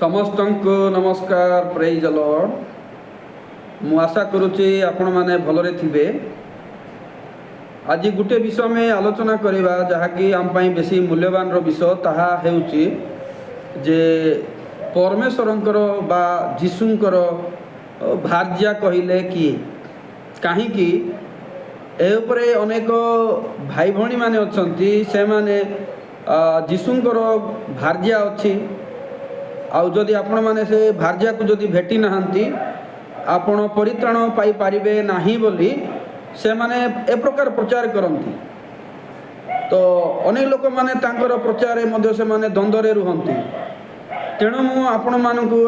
ସମସ୍ତଙ୍କୁ ନମସ୍କାର। ପ୍ରେଜ୍ ଲର୍ଡ। ମୁଁ ଆଶା କରୁଛି ଆପଣମାନେ ଭଲରେ ଥିବେ। ଆଜି ଗୋଟେ ବିଷୟ ଆମେ ଆଲୋଚନା କରିବା, ଯାହାକି ଆମ ପାଇଁ ବେଶୀ ମୂଲ୍ୟବାନର ବିଷୟ। ତାହା ହେଉଛି ଯେ ପରମେଶ୍ୱରଙ୍କର ବା ଯୀଶୁଙ୍କର ଭାର୍ଯ୍ୟା କହିଲେ କିଏ? କାହିଁକି ଏ ଉପରେ ଅନେକ ଭାଇ ଭଉଣୀମାନେ ଅଛନ୍ତି, ସେମାନେ ଯୀଶୁଙ୍କର ଭାର୍ଯ୍ୟା ଅଛି ଆଉ ଯଦି ଆପଣମାନେ ସେ ଭାର୍ଯ୍ୟାକୁ ଯଦି ଭେଟି ନାହାନ୍ତି, ଆପଣ ପରିତ୍ରାଣ ପାଇପାରିବେ ନାହିଁ ବୋଲି ସେମାନେ ଏ ପ୍ରକାର ପ୍ରଚାର କରନ୍ତି। ତ ଅନେକ ଲୋକମାନେ ତାଙ୍କର ପ୍ରଚାରରେ ମଧ୍ୟ ସେମାନେ ଦ୍ୱନ୍ଦ୍ୱରେ ରୁହନ୍ତି। ତେଣୁ ମୁଁ ଆପଣମାନଙ୍କୁ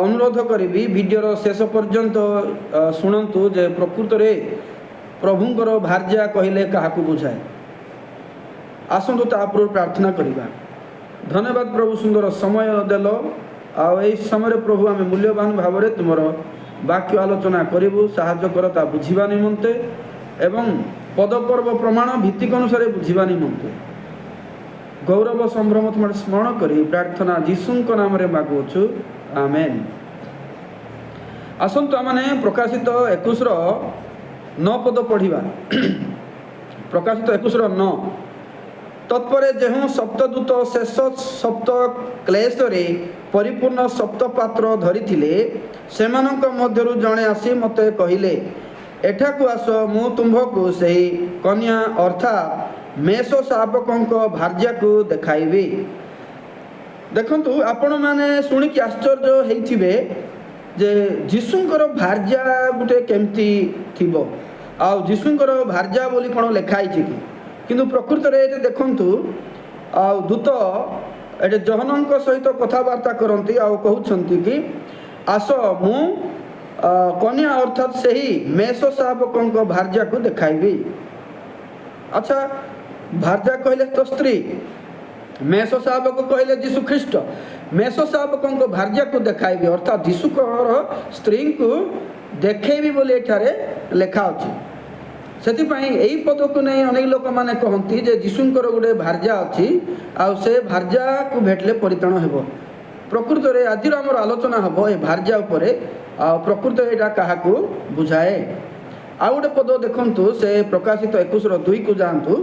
ଅନୁରୋଧ କରିବି, ଭିଡ଼ିଓର ଶେଷ ପର୍ଯ୍ୟନ୍ତ ଶୁଣନ୍ତୁ ଯେ ପ୍ରକୃତରେ ପ୍ରଭୁଙ୍କର ଭାର୍ଯ୍ୟା କହିଲେ କାହାକୁ ବୁଝାଏ। ଆସନ୍ତୁ, ତା ପୂର୍ବରୁ ପ୍ରାର୍ଥନା କରିବା। ଧନ୍ୟବାଦ ପ୍ରଭୁ, ସୁନ୍ଦର ସମୟ ଦେଲ ଆଉ ଏହି ସମୟରେ ପ୍ରଭୁ, ଆମେ ମୂଲ୍ୟବାନ ଭାବରେ ତୁମର ବାକ୍ୟ ଆଲୋଚନା କରିବୁ। ସାହାଯ୍ୟ କର ତା ବୁଝିବା ନିମନ୍ତେ ଏବଂ ପଦପର୍ବ ପ୍ରମାଣ ଭିତ୍ତିକ ଅନୁସାରେ ବୁଝିବା ନିମନ୍ତେ। ଗୌରବ ସମ୍ଭ୍ରମ ତୁମର ସ୍ମରଣ କରି ପ୍ରାର୍ଥନା ଯୀଶୁଙ୍କ ନାମରେ ମାଗୁଅଛୁ, ଆମେନ୍। ଆସନ୍ତୁ, ଆମମାନେ ପ୍ରକାଶିତ 21ର 9 ପଦ ପଢ଼ିବା। ପ୍ରକାଶିତ 21ର 9। ତତ୍ପରେ ଯେଉଁ ସପ୍ତଦୂତ ଶେଷ ସପ୍ତ କ୍ଲେଶରେ ପରିପୂର୍ଣ୍ଣ ସପ୍ତ ପାତ୍ର ଧରିଥିଲେ, ସେମାନଙ୍କ ମଧ୍ୟରୁ ଜଣେ ଆସି ମୋତେ କହିଲେ, "ଏଠାକୁ ଆସ, ମୁଁ ତୁମ୍ଭକୁ ସେହି କନ୍ୟା ଅର୍ଥାତ୍ ମେଷ ଶାବକଙ୍କ ଭାର୍ଯ୍ୟାକୁ ଦେଖାଇବି।" ଦେଖନ୍ତୁ, ଆପଣମାନେ ଶୁଣିକି ଆଶ୍ଚର୍ଯ୍ୟ ହେଇଥିବେ ଯେ ଯୀଶୁଙ୍କର ଭାର୍ଯ୍ୟା ଗୋଟେ କେମିତି ଥିବ ଆଉ ଯୀଶୁଙ୍କର ଭାର୍ଯ୍ୟା ବୋଲି କ'ଣ ଲେଖା ହେଇଛି କି? କିନ୍ତୁ ପ୍ରକୃତରେ ଏଠି ଦେଖନ୍ତୁ, ଆଉ ଦୂତ ଏଠି ଯୋହନଙ୍କ ସହିତ କଥାବାର୍ତ୍ତା କରନ୍ତି ଆଉ କହୁଛନ୍ତି କି ଆସ, ମୁଁ କନ୍ୟା ଅର୍ଥାତ୍ ସେହି ମେଷ ଶାବକଙ୍କ ଭାର୍ଯ୍ୟାକୁ ଦେଖାଇବି। ଆଚ୍ଛା, ଭାର୍ଯ୍ୟା କହିଲେ ତ ସ୍ତ୍ରୀ, ମେଷ ଶାବକ କହିଲେ ଯୀଶୁ ଖ୍ରୀଷ୍ଟ। ମେଷ ଶାବକଙ୍କ ଭାର୍ଯ୍ୟାକୁ ଦେଖାଇବି, ଅର୍ଥାତ୍ ଯୀଶୁଙ୍କର ସ୍ତ୍ରୀଙ୍କୁ ଦେଖେଇବି ବୋଲି ଏଠାରେ ଲେଖା ଅଛି। ସେଥିପାଇଁ ଏଇ ପଦକୁ ନେଇ ଅନେକ ଲୋକମାନେ କହନ୍ତି ଯେ ଯୀଶୁଙ୍କର ଗୋଟେ ଭାର୍ଯ୍ୟା ଅଛି ଆଉ ସେ ଭାର୍ଯ୍ୟାକୁ ଭେଟିଲେ ପରିତ୍ରାଣ ହେବ। ପ୍ରକୃତରେ ଆଜିର ଆମର ଆଲୋଚନା ହେବ ଏ ଭାର୍ଯ୍ୟା ଉପରେ ଆଉ ପ୍ରକୃତରେ ଏଇଟା କାହାକୁ ବୁଝାଏ। ଆଉ ଗୋଟେ ପଦ ଦେଖନ୍ତୁ, ସେ ପ୍ରକାଶିତ 21ର 2କୁ ଯାଆନ୍ତୁ।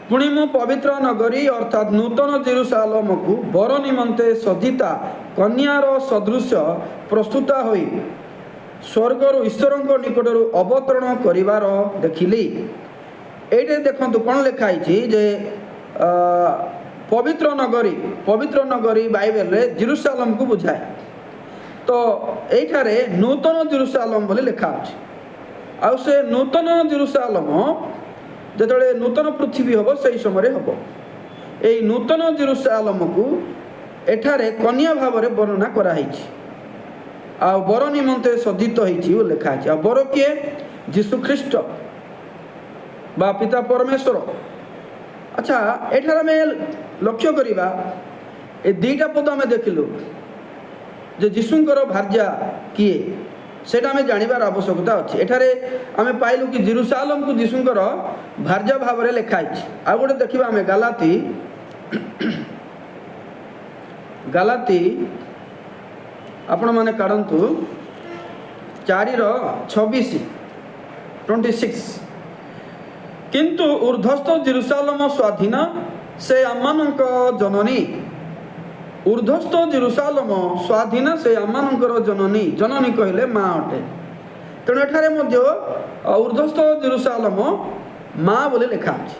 ପୁଣି ମୁଁ ପବିତ୍ର ନଗରୀ ଅର୍ଥାତ୍ ନୂତନ ଜିରୁସାଲମକୁ ବର ନିମନ୍ତେ ସଜ୍ଜିତା କନ୍ୟାର ସଦୃଶ ପ୍ରସ୍ତୁତ ହୋଇ ସ୍ୱର୍ଗରୁ ଈଶ୍ୱରଙ୍କ ନିକଟରୁ ଅବତରଣ କରିବାର ଦେଖିଲି। ଏଇଠି ଦେଖନ୍ତୁ, କ'ଣ ଲେଖା ହେଇଛି ଯେ ପବିତ୍ର ନଗରୀ। ପବିତ୍ର ନଗରୀ ବାଇବେଲରେ ଜିରୁସାଲମକୁ ବୁଝାଏ। ତ ଏଇଠାରେ ନୂତନ ଜିରୁସାଲମ ବୋଲି ଲେଖା ଅଛି। ଆଉ ସେ ନୂତନ ଜିରୁସାଲମ ଯେତେବେଳେ ନୂତନ ପୃଥିବୀ ହେବ, ସେଇ ସମୟରେ ହେବ। ଏଇ ନୂତନ ଜିରୁସାଲମକୁ ଏଠାରେ କନ୍ୟା ଭାବରେ ବର୍ଣ୍ଣନା କରାହେଇଛି ଆଉ ବର ନିମନ୍ତେ ସଜ୍ଜିତ ହେଇଛି ବୋଲି ଲେଖା ହେଇଛି। ଆଉ ବର କିଏ? ଯୀଶୁ ଖ୍ରୀଷ୍ଟ ବା ପିତା ପରମେଶ୍ୱର। ଆଚ୍ଛା, ଏଠାରେ ଆମେ ଲକ୍ଷ୍ୟ କରିବା, ଏ ଦୁଇଟା ପଦ ଆମେ ଦେଖିଲୁ ଯେ ଯୀଶୁଙ୍କର ଭାର୍ଯ୍ୟା କିଏ, ସେଇଟା ଆମେ ଜାଣିବାର ଆବଶ୍ୟକତା ଅଛି। ଏଠାରେ ଆମେ ପାଇଲୁ କି ଜିରୁସାଲମକୁ ଯୀଶୁଙ୍କର ଭାର୍ଯ୍ୟା ଭାବରେ ଲେଖା ହେଇଛି। ଆଉ ଗୋଟେ ଦେଖିବା ଆମେ, ଗାଲାତି, ଗାଲାତି ଆପଣମାନେ କାଢ଼ନ୍ତୁ, 4ର 26, 26। କିନ୍ତୁ ଉର୍ଦ୍ଧ୍ୱସ୍ଥ ଜିରୁସାଲମ ସ୍ୱାଧୀନ, ସେ ଆମମାନଙ୍କ ଜନନୀ। ଉର୍ଦ୍ଧ୍ୱସ୍ଥ ଜିରୁସାଲମ ସ୍ୱାଧୀନ, ସେ ଆମମାନଙ୍କର ଜନନୀ। ଜନନୀ କହିଲେ ମା ଅଟେ। ତେଣୁ ଏଠାରେ ମଧ୍ୟ ଉର୍ଦ୍ଧ୍ୱସ୍ଥ ଜିରୁସାଲମ ମା ବୋଲି ଲେଖା ଅଛି।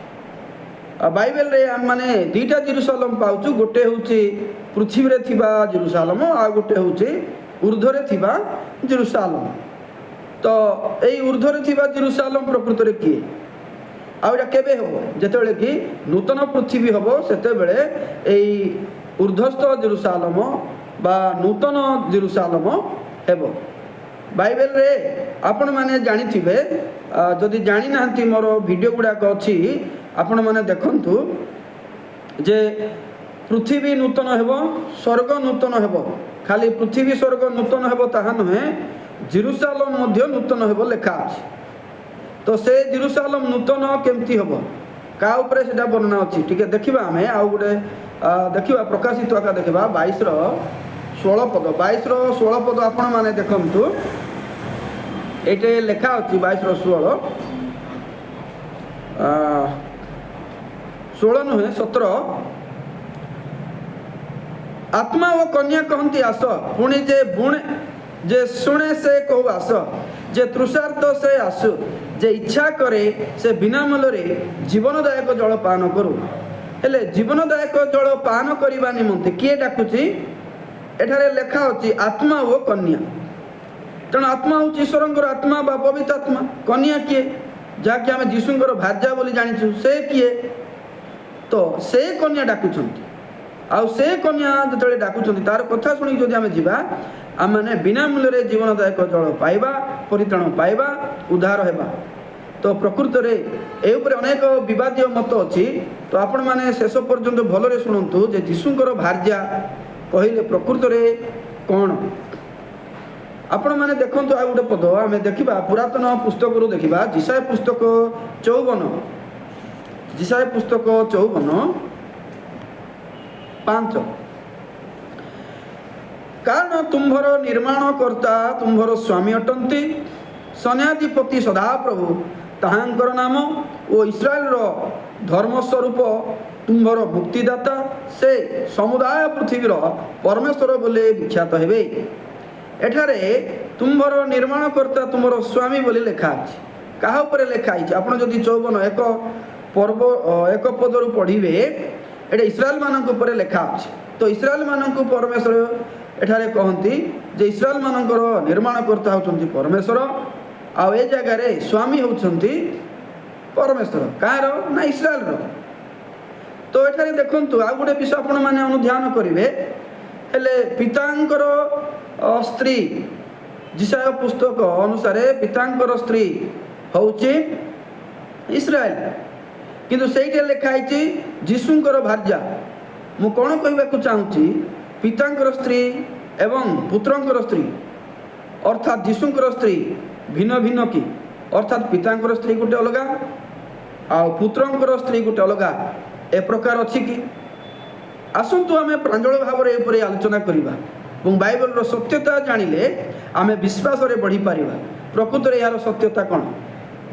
ଆଉ ବାଇବେଲରେ ଆମମାନେ ଦୁଇଟା ଜିରୁସାଲମ ପାଉଛୁ। ଗୋଟେ ହେଉଛି ପୃଥିବୀରେ ଥିବା ଜିରୁସାଲମ, ଆଉ ଗୋଟେ ହେଉଛି ଉର୍ଦ୍ଧ୍ୱରେ ଥିବା ଜିରୁସାଲମ। ତ ଏଇ ଉର୍ଦ୍ଧ୍ୱରେ ଥିବା ଜିରୁସାଲମ ପ୍ରକୃତରେ କିଏ ଆଉ ଏଇଟା କେବେ ହେବ? ଯେତେବେଳେ କି ନୂତନ ପୃଥିବୀ ହେବ, ସେତେବେଳେ ଏଇ ଉର୍ଦ୍ଧ୍ୱସ୍ଥ ଜିରୁସାଲମ ବା ନୂତନ ଜିରୁସାଲମ ହେବ। ବାଇବେଲରେ ଆପଣମାନେ ଜାଣିଥିବେ, ଯଦି ଜାଣିନାହାନ୍ତି, ମୋର ଭିଡ଼ିଓ ଗୁଡ଼ାକ ଅଛି, ଆପଣମାନେ ଦେଖନ୍ତୁ ଯେ ପୃଥିବୀ ନୂତନ ହେବ, ସ୍ୱର୍ଗ ନୂତନ ହେବ। ଖାଲି ପୃଥିବୀ ସ୍ୱର୍ଗ ନୂତନ ହେବ ତାହା ନୁହେଁ, ଜିରୁସାଲମ ମଧ୍ୟ ନୂତନ ହେବ ଲେଖା ଅଛି। ତ ସେ ଜିରୁସାଲମ ନୂତନ କେମିତି ହେବ, କାହା ଉପରେ ସେଇଟା ବର୍ଣ୍ଣନା ଅଛି, ଟିକେ ଦେଖିବା ଆମେ। ଆଉ ଗୋଟେ ଦେଖିବା, ପ୍ରକାଶିତ ଆକା ଦେଖିବା 22ର 16 ପଦ। 22ର 16 ପଦ ଆପଣମାନେ ଦେଖନ୍ତୁ, ଏଇଠି ଲେଖା ଅଛି 22ର 16, 16 ନୁହେଁ, 17। ଆତ୍ମା ଓ କନ୍ୟା କହନ୍ତି, ଆସ। ପୁଣି ଯେ ବୁଣେ, ଯେ ଶୁଣେ, ସେ କହୁ, ଆସ। ଯେ ତୃଷାର୍ତ୍ତ ସେ ଆସୁ। ଯେ ଇଚ୍ଛା କରେ ସେ ବିନା ମୂଲ୍ୟରେ ଜୀବନଦାୟକ ଜଳ ପାନ କରୁ। ହେଲେ ଜୀବନଦାୟକ ଜଳ ପାନ କରିବା ନିମନ୍ତେ କିଏ ଡାକୁଛି? ଏଠାରେ ଲେଖା ଅଛି ଆତ୍ମା ଓ କନ୍ୟା। ତେଣୁ ଆତ୍ମା ହେଉଛି ଈଶ୍ୱରଙ୍କର ଆତ୍ମା ବା ପବିତ୍ର ଆତ୍ମା। କନ୍ୟା କିଏ? ଯାହାକି ଆମେ ଯୀଶୁଙ୍କର ଭାର୍ଯ୍ୟା ବୋଲି ଜାଣିଛୁ, ସେ କିଏ? ତ ସେ କନ୍ୟା ଡାକୁଛନ୍ତି। ଆଉ ସେ କନ୍ୟା ଯେତେବେଳେ ଡାକୁଛନ୍ତି, ତାର କଥା ଶୁଣିକି ଯଦି ଆମେ ଯିବା, ଆମେମାନେ ବିନା ମୂଲ୍ୟରେ ଜୀବନଦାୟକ ଜଳ ପାଇବା, ପରିତ୍ରାଣ ପାଇବା, ଉଦ୍ଧାର ହେବା। ତ ପ୍ରକୃତରେ ଏ ଉପରେ ଅନେକ ବିବାଦୀୟ ମତ ଅଛି। ତ ଆପଣମାନେ ଶେଷ ପର୍ଯ୍ୟନ୍ତ ଭଲରେ ଶୁଣନ୍ତୁ ଯେ ଯୀଶୁଙ୍କର ଭାର୍ଯ୍ୟା କହିଲେ ପ୍ରକୃତରେ କ'ଣ। ଆପଣମାନେ ଦେଖନ୍ତୁ, ଆଉ ଗୋଟେ ପଦ ଆମେ ଦେଖିବା, ପୁରାତନ ପୁସ୍ତକରୁ ଦେଖିବା, ଯିଶାଇୟ ପୁସ୍ତକ 54, ଯିଶାଇୟ ପୁସ୍ତକ 54:5। କାରଣ ତୁମ୍ଭର ନିର୍ମାଣକର୍ତ୍ତା ତୁମ୍ଭର ସ୍ୱାମୀ ଅଟନ୍ତି, ସୈନ୍ୟାଧିପତି ସଦାପ୍ରଭୁ ତାହାଙ୍କର ନାମ ଓ ଇସ୍ରାଏଲର ଧର୍ମସ୍ୱରୂପ ତୁମ୍ଭର ମୁକ୍ତିଦାତା। ସେ ସମୁଦାୟ ପୃଥିବୀର ପରମେଶ୍ୱର ବୋଲି ବିଖ୍ୟାତ ହେବେ। ଏଠାରେ ତୁମ୍ଭର ନିର୍ମାଣକର୍ତ୍ତା ତୁମର ସ୍ୱାମୀ ବୋଲି ଲେଖା ଅଛି। କାହା ଉପରେ ଲେଖା ହେଇଛି? ଆପଣ ଯଦି 54:1 ପର୍ବ 1 ପଦରୁ ପଢ଼ିବେ, ଏଇଟା ଇସ୍ରାଏଲ ମାନଙ୍କ ଉପରେ ଲେଖା ଅଛି। ତ ଇସ୍ରାଏଲ ମାନଙ୍କୁ ପରମେଶ୍ୱର ଏଠାରେ କହନ୍ତି ଯେ ଇସ୍ରାଏଲ ମାନଙ୍କର ନିର୍ମାଣକର୍ତ୍ତା ହେଉଛନ୍ତି ପରମେଶ୍ୱର। ଆଉ ଏ ଜାଗାରେ ସ୍ୱାମୀ ହେଉଛନ୍ତି ପରମେଶ୍ୱର। କାହାର ନା ଇସ୍ରାଏଲର। ତ ଏଠାରେ ଦେଖନ୍ତୁ, ଆଉ ଗୋଟେ ବିଷୟ ଆପଣମାନେ ଅନୁଧ୍ୟାନ କରିବେ। ହେଲେ ପିତାଙ୍କର ସ୍ତ୍ରୀ, ଯିଶାଇୟ ପୁସ୍ତକ ଅନୁସାରେ ପିତାଙ୍କର ସ୍ତ୍ରୀ ହେଉଛି ଇସ୍ରାଏଲ। କିନ୍ତୁ ସେଇଠି ଲେଖା ହେଇଛି ଯୀଶୁଙ୍କର ଭାର୍ଯ୍ୟା। ମୁଁ କ'ଣ କହିବାକୁ ଚାହୁଁଛି? ପିତାଙ୍କର ସ୍ତ୍ରୀ ଏବଂ ପୁତ୍ରଙ୍କର ସ୍ତ୍ରୀ, ଅର୍ଥାତ୍ ଯୀଶୁଙ୍କର ସ୍ତ୍ରୀ ଭିନ୍ନ ଭିନ୍ନ କି? ଅର୍ଥାତ୍ ପିତାଙ୍କର ସ୍ତ୍ରୀ ଗୋଟେ ଅଲଗା ଆଉ ପୁତ୍ରଙ୍କର ସ୍ତ୍ରୀ ଗୋଟେ ଅଲଗା, ଏ ପ୍ରକାର ଅଛି କି? ଆସନ୍ତୁ ଆମେ ପ୍ରାଞ୍ଜଳ ଭାବରେ ଏ ଉପରେ ଆଲୋଚନା କରିବା ଏବଂ ବାଇବଲର ସତ୍ୟତା ଜାଣିଲେ ଆମେ ବିଶ୍ୱାସରେ ବଢ଼ିପାରିବା। ପ୍ରକୃତରେ ଏହାର ସତ୍ୟତା କ'ଣ?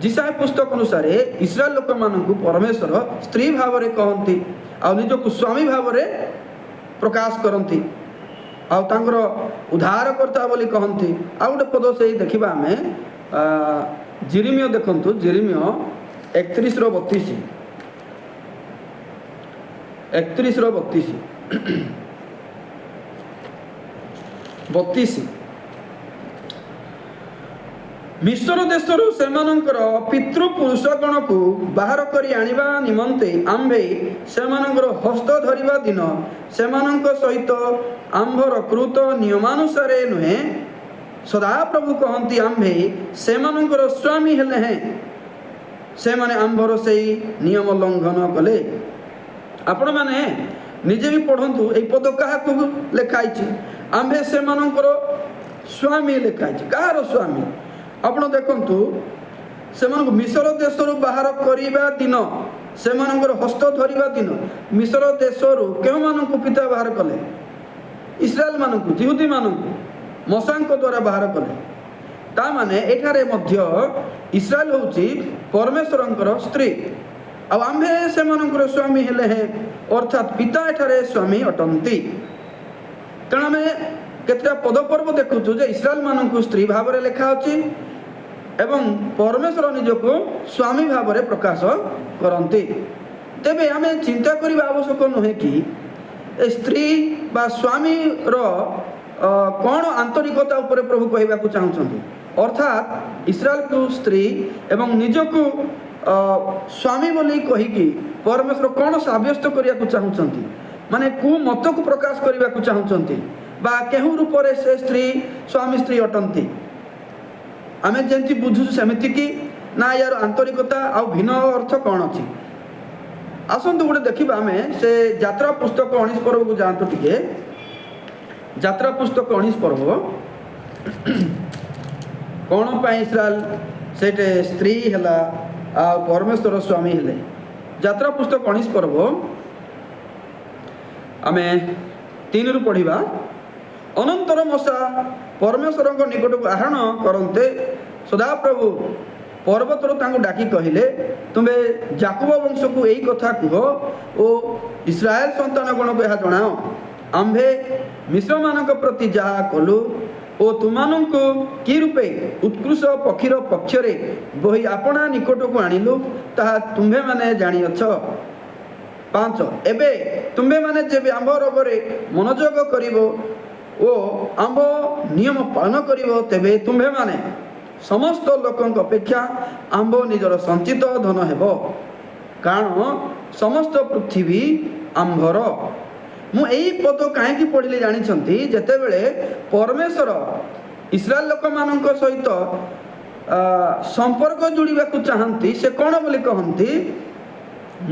ଯିଶାଇୟ ପୁସ୍ତକ ଅନୁସାରେ ଇସ୍ରାଏଲ ଲୋକମାନଙ୍କୁ ପରମେଶ୍ୱର ସ୍ତ୍ରୀ ଭାବରେ କହନ୍ତି ଆଉ ନିଜକୁ ସ୍ୱାମୀ ଭାବରେ ପ୍ରକାଶ କରନ୍ତି ଆଉ ତାଙ୍କର ଉଦ୍ଧାରକର୍ତ୍ତା ବୋଲି କହନ୍ତି। ଆଉ ଗୋଟେ ପଦ ସେଇ ଦେଖିବା ଆମେ, ଜିରିମିୟ ଦେଖନ୍ତୁ, ଜିରିମିୟ 31ର 32, 31ର 32, 32। ମିଶର ଦେଶରୁ ସେମାନଙ୍କର ପିତୃପୁରୁଷଗଣକୁ ବାହାର କରି ଆଣିବା ନିମନ୍ତେ ଆମ୍ଭେ ସେମାନଙ୍କର ହସ୍ତ ଧରିବା ଦିନ ସେମାନଙ୍କ ସହିତ ଆମ୍ଭର କୃତ ନିୟମାନୁସାରେ ନୁହେଁ, ସଦାପ୍ରଭୁ କହନ୍ତି। ଆମ୍ଭେ ସେମାନଙ୍କର ସ୍ୱାମୀ ହେଲେ ହେଁ ସେମାନେ ଆମ୍ଭର ସେଇ ନିୟମ ଲଙ୍ଘନ କଲେ। ଆପଣମାନେ ନିଜେ ବି ପଢ଼ନ୍ତୁ, ଏଇ ପଦ କାହାକୁ ଲେଖା ହେଇଛି? ଆମ୍ଭେ ସେମାନଙ୍କର ସ୍ୱାମୀ ଲେଖା ହେଇଛି। କାହାର ସ୍ୱାମୀ? ଆପଣ ଦେଖନ୍ତୁ, ସେମାନଙ୍କୁ ମିଶର ଦେଶରୁ ବାହାର କରିବା ଦିନ ସେମାନଙ୍କର ହସ୍ତ ଧରିବା ଦିନ। ମିଶର ଦେଶରୁ କେଉଁମାନଙ୍କୁ ପିତା ବାହାର କଲେ? ଇସ୍ରାଏଲ ମାନଙ୍କୁ, ଯିହୁଦୀମାନଙ୍କୁ ମୋଶାଙ୍କ ଦ୍ୱାରା ବାହାର କଲେ। ତା ମାନେ ଏଠାରେ ମଧ୍ୟ ଇସ୍ରାଏଲ ହେଉଛି ପରମେଶ୍ୱରଙ୍କର ସ୍ତ୍ରୀ। ଆଉ ଆମ୍ଭେ ସେମାନଙ୍କର ସ୍ୱାମୀ ହେଲେ ହେଁ, ଅର୍ଥାତ୍ ପିତା ଏଠାରେ ସ୍ୱାମୀ ଅଟନ୍ତି। ତେଣୁ ଆମେ କେତେଟା ପଦପର୍ବ ଦେଖୁଛୁ ଯେ ଇସ୍ରାଏଲ ମାନଙ୍କୁ ସ୍ତ୍ରୀ ଭାବରେ ଲେଖା ଅଛି ଏବଂ ପରମେଶ୍ୱର ନିଜକୁ ସ୍ୱାମୀ ଭାବରେ ପ୍ରକାଶ କରନ୍ତି। ତେବେ ଆମେ ଚିନ୍ତା କରିବା ଆବଶ୍ୟକ ନୁହେଁ କି ଏ ସ୍ତ୍ରୀ ବା ସ୍ୱାମୀର କ'ଣ ଆନ୍ତରିକତା ଉପରେ ପ୍ରଭୁ କହିବାକୁ ଚାହୁଁଛନ୍ତି? ଅର୍ଥାତ୍ ଇସ୍ରାଏଲକୁ ସ୍ତ୍ରୀ ଏବଂ ନିଜକୁ ସ୍ୱାମୀ ବୋଲି କହିକି ପରମେଶ୍ୱର କ'ଣ ସାବ୍ୟସ୍ତ କରିବାକୁ ଚାହୁଁଛନ୍ତି? ମାନେ କେଉଁ ମତକୁ ପ୍ରକାଶ କରିବାକୁ ଚାହୁଁଛନ୍ତି ବା କେଉଁ ରୂପରେ ସେ ସ୍ତ୍ରୀ ସ୍ୱାମୀ ସ୍ତ୍ରୀ ଅଟନ୍ତି? ଆମେ ଯେମିତି ବୁଝୁଛୁ ସେମିତି କି ନା ୟାର ଆନ୍ତରିକତା ଆଉ ଭିନ୍ନ ଅର୍ଥ କ'ଣ ଅଛି? ଆସନ୍ତୁ ଗୋଟେ ଦେଖିବା ଆମେ, ସେ ଯାତ୍ରା ପୁସ୍ତକ 19 ପର୍ବକୁ ଯାଆନ୍ତୁ ଟିକେ। ଯାତ୍ରା ପୁସ୍ତକ 19 ପର୍ବ। କ'ଣ ପାଇଁ ଇସ୍ରାଏଲ ସେଇଠି ସ୍ତ୍ରୀ ହେଲା ଆଉ ପରମେଶ୍ୱର ସ୍ୱାମୀ ହେଲେ? ଯାତ୍ରା ପୁସ୍ତକ 19 ପର୍ବ। ଆମେ 3ରୁ ପଢ଼ିବା। ଅନନ୍ତର ମୋଶା ପରମେଶ୍ୱରଙ୍କ ନିକଟକୁ ଆରୋହଣ କରନ୍ତେ, ସଦାପ୍ରଭୁ ପର୍ବତରୁ ତାଙ୍କୁ ଡାକି କହିଲେ, "ତୁମେ ଜାକୁବ ବଂଶକୁ ଏଇ କଥା କୁହ ଓ ଇସ୍ରାଏଲ ସନ୍ତାନଗଣକୁ ଏହା ଜଣାଅ, ଆମ୍ଭେ ମିସ୍ରୀୟମାନଙ୍କ ପ୍ରତି ଯାହା କଲୁ ଓ ତୁମମାନଙ୍କୁ କି ରୂପେ ଉତ୍କ୍ରୋଶ ପକ୍ଷୀର ପକ୍ଷରେ ବୋହି ଆପଣା ନିକଟକୁ ଆଣିଲୁ, ତାହା ତୁମ୍ଭେମାନେ ଜାଣିଅଛ।" 5। ଏବେ ତୁମ୍ଭେମାନେ ଯେବେ ଆମ୍ଭ ରବରେ ମନୋଯୋଗ କରିବ ଓ ଆମ୍ଭ ନିୟମ ପାଳନ କରିବ, ତେବେ ତୁମ୍ଭେମାନେ ସମସ୍ତ ଲୋକଙ୍କ ଅପେକ୍ଷା ଆମ୍ଭ ନିଜର ସଞ୍ଚିତ ଧନ ହେବ, କାରଣ ସମସ୍ତ ପୃଥିବୀ ଆମ୍ଭର। ମୁଁ ଏଇ ପଦ କାହିଁକି ପଢ଼ିଲି ଜାଣିଛନ୍ତି? ଯେତେବେଳେ ପରମେଶ୍ୱର ଇସ୍ରାଏଲ ଲୋକମାନଙ୍କ ସହିତ ସମ୍ପର୍କ ଯୋଡ଼ିବାକୁ ଚାହାନ୍ତି, ସେ କ'ଣ ବୋଲି କହନ୍ତି?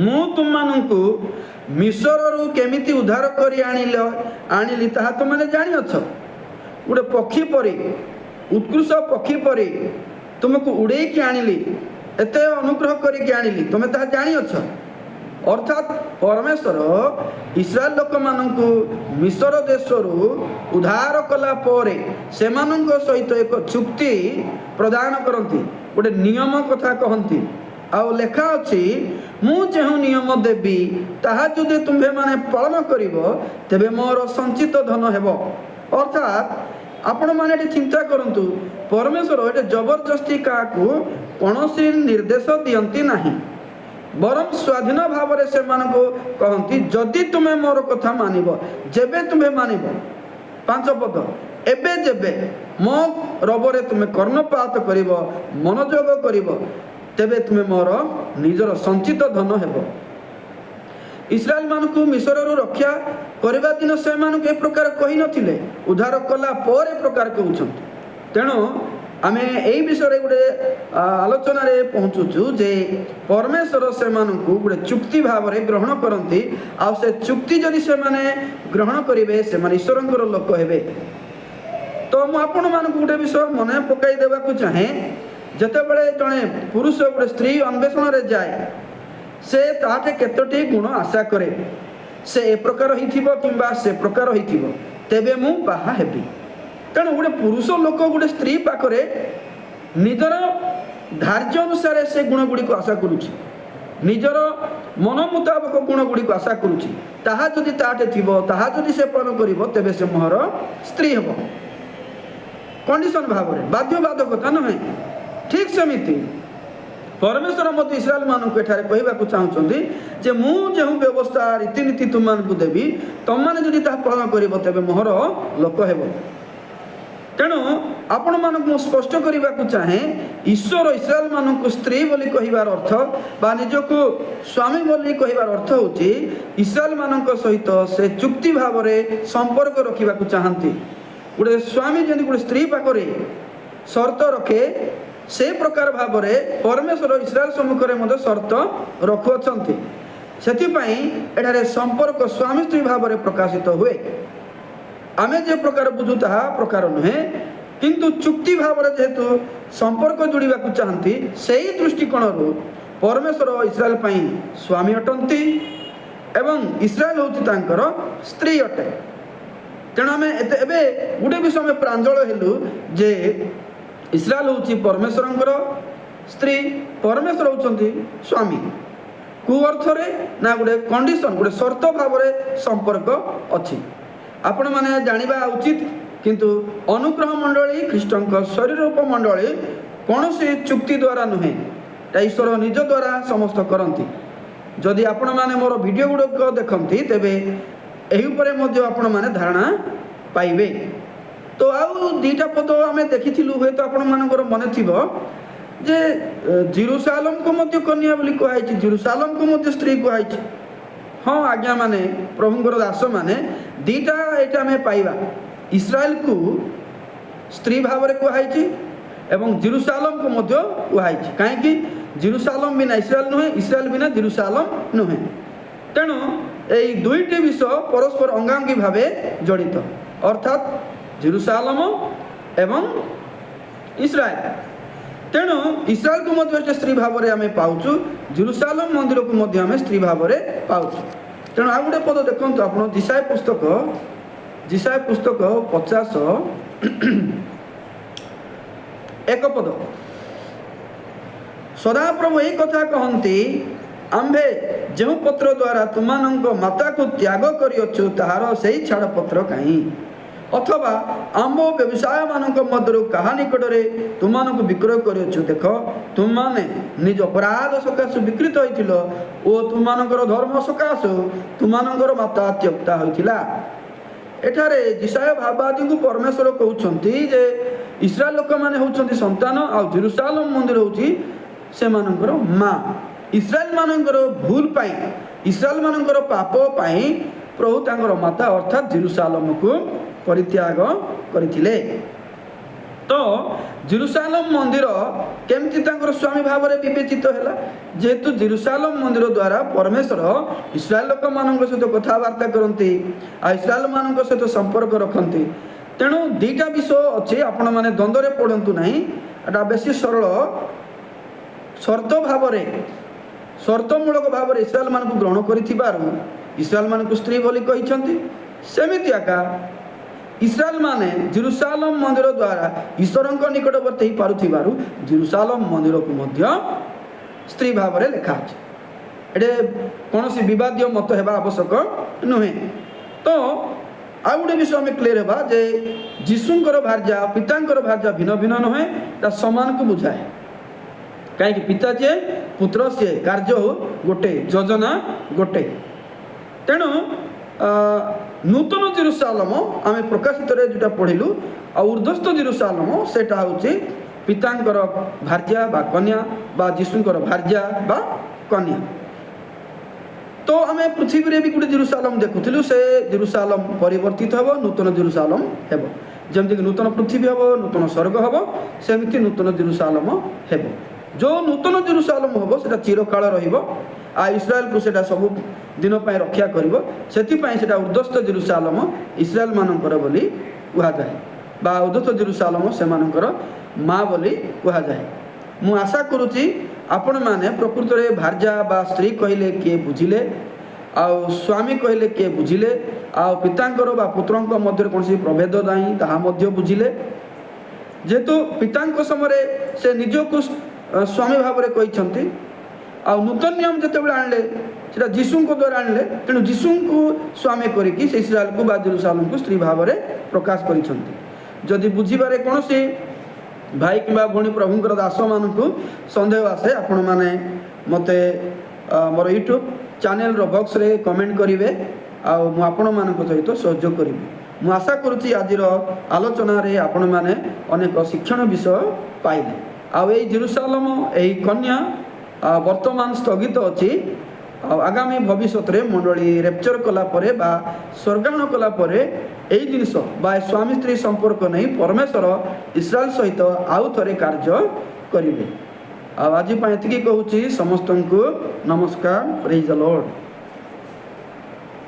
ମୁଁ ତୁମମାନଙ୍କୁ ମିଶରରୁ କେମିତି ଉଦ୍ଧାର କରି ଆଣିଲି, ତାହା ତୁମମାନେ ଜାଣିଅଛ। ଗୋଟେ ପକ୍ଷୀ ପରି, ଉତ୍କ୍ରୋଶ ପକ୍ଷୀ ପରି ତୁମକୁ ଉଡ଼େଇକି ଆଣିଲି, ଏତେ ଅନୁଗ୍ରହ କରିକି ଆଣିଲି, ତୁମେ ତାହା ଜାଣିଅଛ। ଅର୍ଥାତ୍ ପରମେଶ୍ୱର ଇସ୍ରାଏଲ ଲୋକମାନଙ୍କୁ ମିଶର ଦେଶରୁ ଉଦ୍ଧାର କଲା ପରେ ସେମାନଙ୍କ ସହିତ ଏକ ଚୁକ୍ତି ପ୍ରଦାନ କରନ୍ତି, ଗୋଟେ ନିୟମ କଥା କହନ୍ତି। ଆଉ ଲେଖା ଅଛି, ମୁଁ ଯେଉଁ ନିୟମ ଦେବି, ତାହା ଯଦି ତୁମ୍ଭେମାନେ ପାଳନ କରିବ, ତେବେ ମୋର ସଞ୍ଚିତ ଧନ ହେବ। ଅର୍ଥାତ୍ ଆପଣମାନେ ଏଠି ଚିନ୍ତା କରନ୍ତୁ, ପରମେଶ୍ୱର ଏଠି ଜବରଦସ୍ତି କାହାକୁ କୌଣସି ନିର୍ଦ୍ଦେଶ ଦିଅନ୍ତି ନାହିଁ, ବରଂ ସ୍ୱାଧୀନ ଭାବରେ ସେମାନଙ୍କୁ କହନ୍ତି, ଯଦି ତୁମେ ମୋର କଥା ମାନିବ, ଯେବେ ତୁମେ ମାନିବ। 5 ପଦ, ଏବେ ଯେବେ ମୋ ରବରେ ତୁମେ କର୍ଣ୍ଣପାତ କରିବ, ମନୋଯୋଗ କରିବ, ତେବେ ତୁମେ ମୋର ନିଜର ସଞ୍ଚିତ ଧନ ହେବ। ଇସ୍ରାଏଲମାନଙ୍କୁ ମିଶରରୁ ରକ୍ଷା କରିବା ଦିନ ସେମାନଙ୍କୁ ଏ ପ୍ରକାର କହିନଥିଲେ, ଉଦ୍ଧାର କଲା ପରେ ପ୍ରକାର କହୁଛନ୍ତି। ତେଣୁ ଆମେ ଏଇ ବିଷୟରେ ଗୋଟେ ଆଲୋଚନାରେ ପହଞ୍ଚୁଛୁ ଯେ ପରମେଶ୍ୱର ସେମାନଙ୍କୁ ଗୋଟେ ଚୁକ୍ତି ଭାବରେ ଗ୍ରହଣ କରନ୍ତି। ଆଉ ସେ ଚୁକ୍ତି ଯଦି ସେମାନେ ଗ୍ରହଣ କରିବେ, ସେମାନେ ଈଶ୍ୱରଙ୍କର ଲୋକ ହେବେ। ତ ମୁଁ ଆପଣମାନଙ୍କୁ ଗୋଟେ ବିଷୟ ମନେ ପକାଇ ଦେବାକୁ ଚାହେଁ। ଯେତେବେଳେ ଜଣେ ପୁରୁଷ ଗୋଟେ ସ୍ତ୍ରୀ ଅନ୍ୱେଷଣରେ ଯାଏ, ସେ ତାଠେ କେତୋଟି ଗୁଣ ଆଶା କରେ। ସେ ଏ ପ୍ରକାର ହେଇଥିବ କିମ୍ବା ସେ ପ୍ରକାର ହେଇଥିବ, ତେବେ ମୁଁ ବାହା ହେବି। ତେଣୁ ଗୋଟେ ପୁରୁଷ ଲୋକ ଗୋଟେ ସ୍ତ୍ରୀ ପାଖରେ ନିଜର ଧାର୍ଯ୍ୟ ଅନୁସାରେ ସେ ଗୁଣ ଗୁଡ଼ିକୁ ଆଶା କରୁଛି, ନିଜର ମନ ମୁତାବକ ଗୁଣ ଗୁଡ଼ିକୁ ଆଶା କରୁଛି। ତାହା ଯଦି ତାଠେ ଥିବ, ତାହା ଯଦି ସେ ପାଳନ କରିବ, ତେବେ ସେ ମୋହର ସ୍ତ୍ରୀ ହେବ, କଣ୍ଡିସନ ଭାବରେ, ବାଧ୍ୟବାଧକତା ନୁହେଁ। ଠିକ୍ ସେମିତି ପରମେଶ୍ୱର ମଧ୍ୟ ଇସ୍ରାଏଲ ମାନଙ୍କୁ ଏଠାରେ କହିବାକୁ ଚାହୁଁଛନ୍ତି ଯେ ମୁଁ ଯେଉଁ ବ୍ୟବସ୍ଥା, ରୀତିନୀତି ତୁମମାନଙ୍କୁ ଦେବି, ତମମାନେ ଯଦି ତାହା ପାଳନ କରିବ, ତେବେ ମୋହର ଲୋକ ହେବ। ତେଣୁ ଆପଣମାନଙ୍କୁ ମୁଁ ସ୍ପଷ୍ଟ କରିବାକୁ ଚାହେଁ, ଈଶ୍ୱର ଇସ୍ରାଏଲ ମାନଙ୍କୁ ସ୍ତ୍ରୀ ବୋଲି କହିବାର ଅର୍ଥ ବା ନିଜକୁ ସ୍ୱାମୀ ବୋଲି କହିବାର ଅର୍ଥ ହେଉଛି, ଇସ୍ରାଏଲ ମାନଙ୍କ ସହିତ ସେ ଚୁକ୍ତି ଭାବରେ ସମ୍ପର୍କ ରଖିବାକୁ ଚାହାନ୍ତି। ଗୋଟେ ସ୍ୱାମୀ ଯେମିତି ଗୋଟେ ସ୍ତ୍ରୀ ପାଖରେ ସର୍ତ୍ତ ରଖେ, ସେ ପ୍ରକାର ଭାବରେ ପରମେଶ୍ୱର ଇସ୍ରାଏଲ ସମ୍ମୁଖରେ ମଧ୍ୟ ସର୍ତ୍ତ ରଖୁଅଛନ୍ତି। ସେଥିପାଇଁ ଏଠାରେ ସମ୍ପର୍କ ସ୍ୱାମୀ ସ୍ତ୍ରୀ ଭାବରେ ପ୍ରକାଶିତ ହୁଏ। ଆମେ ଯେ ପ୍ରକାର ବୁଝୁ, ତାହା ପ୍ରକାର ନୁହେଁ, କିନ୍ତୁ ଚୁକ୍ତି ଭାବରେ ଯେହେତୁ ସମ୍ପର୍କ ଯୋଡ଼ିବାକୁ ଚାହାନ୍ତି, ସେଇ ଦୃଷ୍ଟିକୋଣରୁ ପରମେଶ୍ୱର ଇସ୍ରାଏଲ ପାଇଁ ସ୍ୱାମୀ ଅଟନ୍ତି ଏବଂ ଇସ୍ରାଏଲ ହେଉଛି ତାଙ୍କର ସ୍ତ୍ରୀ ଅଟେ। ତେଣୁ ଆମେ ଏତେ ଏବେ ଗୋଟେ ବିଷୟ ଆମେ ପ୍ରାଞ୍ଜଳ ହେଲୁ ଯେ ଇସ୍ରାଏଲ ହେଉଛି ପରମେଶ୍ୱରଙ୍କର ସ୍ତ୍ରୀ, ପରମେଶ୍ୱର ହେଉଛନ୍ତି ସ୍ୱାମୀ। କେଉଁ ଅର୍ଥରେ ନା ଗୋଟେ କଣ୍ଡିସନ, ଗୋଟେ ସର୍ତ୍ତ ଭାବରେ ସମ୍ପର୍କ ଅଛି। ଆପଣମାନେ ଜାଣିବା ଉଚିତ, କିନ୍ତୁ ଅନୁଗ୍ରହ ମଣ୍ଡଳୀ, ଖ୍ରୀଷ୍ଟଙ୍କ ଶରୀର ରୂପ ମଣ୍ଡଳୀ କୌଣସି ଚୁକ୍ତି ଦ୍ୱାରା ନୁହେଁ, ଏଟା ଈଶ୍ୱର ନିଜ ଦ୍ୱାରା ସମସ୍ତ କରନ୍ତି। ଯଦି ଆପଣମାନେ ମୋର ଭିଡ଼ିଓ ଗୁଡ଼ିକ ଦେଖନ୍ତି, ତେବେ ଏହି ଉପରେ ମଧ୍ୟ ଆପଣମାନେ ଧାରଣା ପାଇବେ। ତ ଆଉ ଦୁଇଟା ପଦ ଆମେ ଦେଖିଥିଲୁ, ହୁଏତ ଆପଣମାନଙ୍କର ମନେ ଥିବ ଯେ ଜିରୁସାଲମକୁ ମଧ୍ୟ କନ୍ୟା ବୋଲି କୁହାହେଇଛି, ଜିରୁସାଲମକୁ ମଧ୍ୟ ସ୍ତ୍ରୀ କୁହାହେଇଛି। ହଁ ଆଜ୍ଞା ମାନେ, ପ୍ରଭୁଙ୍କର ଦାସମାନେ, ଦୁଇଟା ଏଇଟା ଆମେ ପାଇବା। ଇସ୍ରାଏଲକୁ ସ୍ତ୍ରୀ ଭାବରେ କୁହାହେଇଛି ଏବଂ ଜିରୁସାଲମକୁ ମଧ୍ୟ କୁହାହେଇଛି। କାହିଁକି? ଜିରୁସାଲମ ବିନା ଇସ୍ରାଏଲ ନୁହେଁ, ଇସ୍ରାଏଲ ବିନା ଜିରୁସାଲମ ନୁହେଁ। ତେଣୁ ଏଇ ଦୁଇଟି ବିଷୟ ପରସ୍ପର ଅଙ୍ଗାଙ୍ଗୀ ଭାବେ ଜଡ଼ିତ, ଅର୍ଥାତ୍ ଜିରୁସାଲମ ଏବଂ ଇସ୍ରାଏଲ। ତେଣୁ ଇସ୍ରାଏଲକୁ ମଧ୍ୟ ଗୋଟେ ସ୍ତ୍ରୀ ଭାବରେ ଆମେ ପାଉଛୁ, ଜିରୁସାଲମ ମନ୍ଦିରକୁ ମଧ୍ୟ ଆମେ ସ୍ତ୍ରୀ ଭାବରେ ପାଉଛୁ। ତେଣୁ ଆଉ ଗୋଟେ ପଦ ଦେଖନ୍ତୁ ଆପଣ, ଯିଶାଇୟ ପୁସ୍ତକ 50:1 ପଦ। ସଦାପ୍ରଭୁ ଏହି କଥା କହନ୍ତି, ଆମ୍ଭେ ଯେଉଁ ପତ୍ର ଦ୍ୱାରା ତୁମମାନଙ୍କ ମାତାକୁ ତ୍ୟାଗ କରିଅଛୁ, ତାହାର ସେଇ ଛାଡ଼ପତ୍ର କାହିଁ? ଅଥବା ଆମ୍ଭ ବ୍ୟବସାୟୀମାନଙ୍କ ମଧ୍ୟରୁ କାହା ନିକଟରେ ତୁମମାନଙ୍କୁ ବିକ୍ରୟ କରିଅଛୁ? ଦେଖ, ତୁମମାନେ ନିଜ ଅପରାଧ ସକାଶୁ ବିକ୍ରିତ ହୋଇଥିଲ ଓ ତୁମମାନଙ୍କର ଅଧର୍ମ ସକାଶୁ ତୁମମାନଙ୍କର ମାତା ତ୍ୟକ୍ତା ହୋଇଥିଲା। ଏଠାରେ ଯିଶାଇୟ ଭାବବାଦୀଙ୍କୁ ପରମେଶ୍ୱର କହୁଛନ୍ତି ଯେ ଇସ୍ରାଏଲ ଲୋକମାନେ ହେଉଛନ୍ତି ସନ୍ତାନ ଆଉ ଜେରୁସାଲମ ମନ୍ଦିର ହେଉଛି ସେମାନଙ୍କର ମା। ଇସ୍ରାଏଲ ମାନଙ୍କର ଭୁଲ ପାଇଁ, ଇସ୍ରାଏଲ ମାନଙ୍କର ପାପ ପାଇଁ ପ୍ରଭୁ ତାଙ୍କର ମାତା ଅର୍ଥାତ୍ ଜେରୁସାଲମକୁ ପରିତ୍ୟାଗ କରିଥିଲେ। ତ ଜେରୁସାଲମ ମନ୍ଦିର କେମିତି ତାଙ୍କର ସ୍ୱାମୀ ଭାବରେ ବିବେଚିତ ହେଲା? ଯେହେତୁ ଜେରୁସାଲମ ମନ୍ଦିର ଦ୍ୱାରା ପରମେଶ୍ୱର ଇସ୍ରାଏଲ ଲୋକମାନଙ୍କ ସହିତ କଥାବାର୍ତ୍ତା କରନ୍ତି ଆଉ ଇସ୍ରାଏଲ ମାନଙ୍କ ସହିତ ସମ୍ପର୍କ ରଖନ୍ତି। ତେଣୁ ଦୁଇଟା ବିଷୟ ଅଛି, ଆପଣମାନେ ଦ୍ୱନ୍ଦ୍ୱରେ ପଡ଼ନ୍ତୁ ନାହିଁ। ଏଟା ବେଶୀ ସରଳ। ସର୍ତ୍ତ ଭାବରେ, ସର୍ତ୍ତମୂଳକ ଭାବରେ ଇସ୍ରାଏଲ ମାନଙ୍କୁ ଗ୍ରହଣ କରିଥିବାରୁ ଇସ୍ରାଏଲ ମାନଙ୍କୁ ସ୍ତ୍ରୀ ବୋଲି କହିଛନ୍ତି। ସେମିତି ଏକା ଇସ୍ରାଏଲ ମାନେ ଜେରୁସାଲମ ମନ୍ଦିର ଦ୍ୱାରା ଈଶ୍ୱରଙ୍କ ନିକଟବର୍ତ୍ତୀ ହେଇପାରୁଥିବାରୁ ଜେରୁସାଲମ ମନ୍ଦିରକୁ ମଧ୍ୟ ସ୍ତ୍ରୀ ଭାବରେ ଲେଖା ଅଛି। ଏଠି କୌଣସି ବିବାଦୀୟ ମତ ହେବା ଆବଶ୍ୟକ ନୁହେଁ। ତ ଆଉ ଗୋଟେ ବିଷୟ ଆମେ କ୍ଲିୟର ହେବା ଯେ ଯୀଶୁଙ୍କର ଭାର୍ଯ୍ୟା, ପିତାଙ୍କର ଭାର୍ଯ୍ୟା ଭିନ୍ନ ଭିନ୍ନ ନୁହେଁ, ତା ସମାନକୁ ବୁଝାଏ। କାହିଁକି? ପିତା ଯିଏ, ପୁତ୍ର ସିଏ, କାର୍ଯ୍ୟ ଗୋଟେ, ଯୋଜନା ଗୋଟେ। ତେଣୁ ନୂତନ ଜିରୁସାଲମ ଆମେ ପ୍ରକାଶିତରେ ଯେଉଁଟା ପଢ଼ିଲୁ ଆଉ ଉର୍ଦ୍ଧସ୍ଥ ଜିରୁସାଲମ, ସେଇଟା ହେଉଛି ପିତାଙ୍କର ଭାର୍ଯ୍ୟା ବା କନ୍ୟା ବା ଯୀଶୁଙ୍କର ଭାର୍ଯ୍ୟା ବା କନ୍ୟା। ତ ଆମେ ପୃଥିବୀରେ ବି ଗୋଟେ ଜିରୁସାଲମ ଦେଖୁଥିଲୁ। ସେ ଜିରୁସାଲମ ପରିବର୍ତ୍ତିତ ହେବ, ନୂତନ ଜିରୁସାଲମ ହେବ। ଯେମିତିକି ନୂତନ ପୃଥିବୀ ହେବ, ନୂତନ ସ୍ୱର୍ଗ ହେବ, ସେମିତି ନୂତନ ଜିରୁସାଲମ ହେବ। ଯେଉଁ ନୂତନ ଜିରୁସାଲମ ହେବ, ସେଟା ଚିରକାଳ ରହିବ ଆଉ ଇସ୍ରାଏଲକୁ ସେଇଟା ସବୁ ଦିନ ପାଇଁ ରକ୍ଷା କରିବ। ସେଥିପାଇଁ ସେଇଟା ଉର୍ଦ୍ଧସ୍ଥ ଜିରୁସାଲମ ଇସ୍ରାଏଲ ମାନଙ୍କର ବୋଲି କୁହାଯାଏ ବା ଉର୍ଦ୍ଧସ୍ଥ ଜିରୁସାଲମ ସେମାନଙ୍କର ମା ବୋଲି କୁହାଯାଏ। ମୁଁ ଆଶା କରୁଛି ଆପଣମାନେ ପ୍ରକୃତରେ ଭାର୍ଯ୍ୟା ବା ସ୍ତ୍ରୀ କହିଲେ କିଏ ବୁଝିଲେ ଆଉ ସ୍ୱାମୀ କହିଲେ କିଏ ବୁଝିଲେ ଆଉ ପିତାଙ୍କର ବା ପୁତ୍ରଙ୍କ ମଧ୍ୟରେ କୌଣସି ପ୍ରଭେଦ ନାହିଁ, ତାହା ମଧ୍ୟ ବୁଝିଲେ। ଯେହେତୁ ପିତାଙ୍କ ସମୟରେ ସେ ନିଜକୁ ସ୍ୱାମୀ ଭାବରେ କହିଛନ୍ତି ଆଉ ନୂତନ ନିୟମ ଯେତେବେଳେ ଆଣିଲେ, ସେଟା ଯୀଶୁଙ୍କ ଦ୍ୱାରା ଆଣିଲେ। ତେଣୁ ଯୀଶୁଙ୍କୁ ସ୍ୱାମୀ କରିକି ସେ ଇସ୍ରାଏଲକୁ ବା ଜେରୁସାଲମକୁ ସ୍ତ୍ରୀ ଭାବରେ ପ୍ରକାଶ କରିଛନ୍ତି। ଯଦି ବୁଝିବାରେ କୌଣସି ଭାଇ କିମ୍ବା ଭଉଣୀ, ପ୍ରଭୁଙ୍କର ଦାସମାନଙ୍କୁ ସନ୍ଦେହ ଆସେ, ଆପଣମାନେ ମୋତେ ମୋର ୟୁଟ୍ୟୁବ୍ ଚ୍ୟାନେଲର ବକ୍ସରେ କମେଣ୍ଟ କରିବେ ଆଉ ମୁଁ ଆପଣମାନଙ୍କ ସହିତ ସହଯୋଗ କରିବି। ମୁଁ ଆଶା କରୁଛି ଆଜିର ଆଲୋଚନାରେ ଆପଣମାନେ ଅନେକ ଶିକ୍ଷଣ ବିଷୟ ପାଇଲେ। ଆଉ ଏଇ ଜେରୁସାଲମ, ଏହି କନ୍ୟା ବର୍ତ୍ତମାନ ସ୍ଥଗିତ ଅଛି ଆଉ ଆଗାମୀ ଭବିଷ୍ୟତରେ ମଣ୍ଡଳୀ ରେପଚର କଲା ପରେ ବା ସ୍ୱର୍ଗାରୋହଣ କଲା ପରେ ଏଇ ଜିନିଷ ବା ଏ ସ୍ୱାମୀ ସ୍ତ୍ରୀ ସମ୍ପର୍କ ନେଇ ପରମେଶ୍ୱର ଇସ୍ରାଏଲ ସହିତ ଆଉ ଥରେ କାର୍ଯ୍ୟ କରିବେ। ଆଉ ଆଜି ପାଇଁ ଏତିକି କହୁଛି। ସମସ୍ତଙ୍କୁ ନମସ୍କାର। Praise the Lord.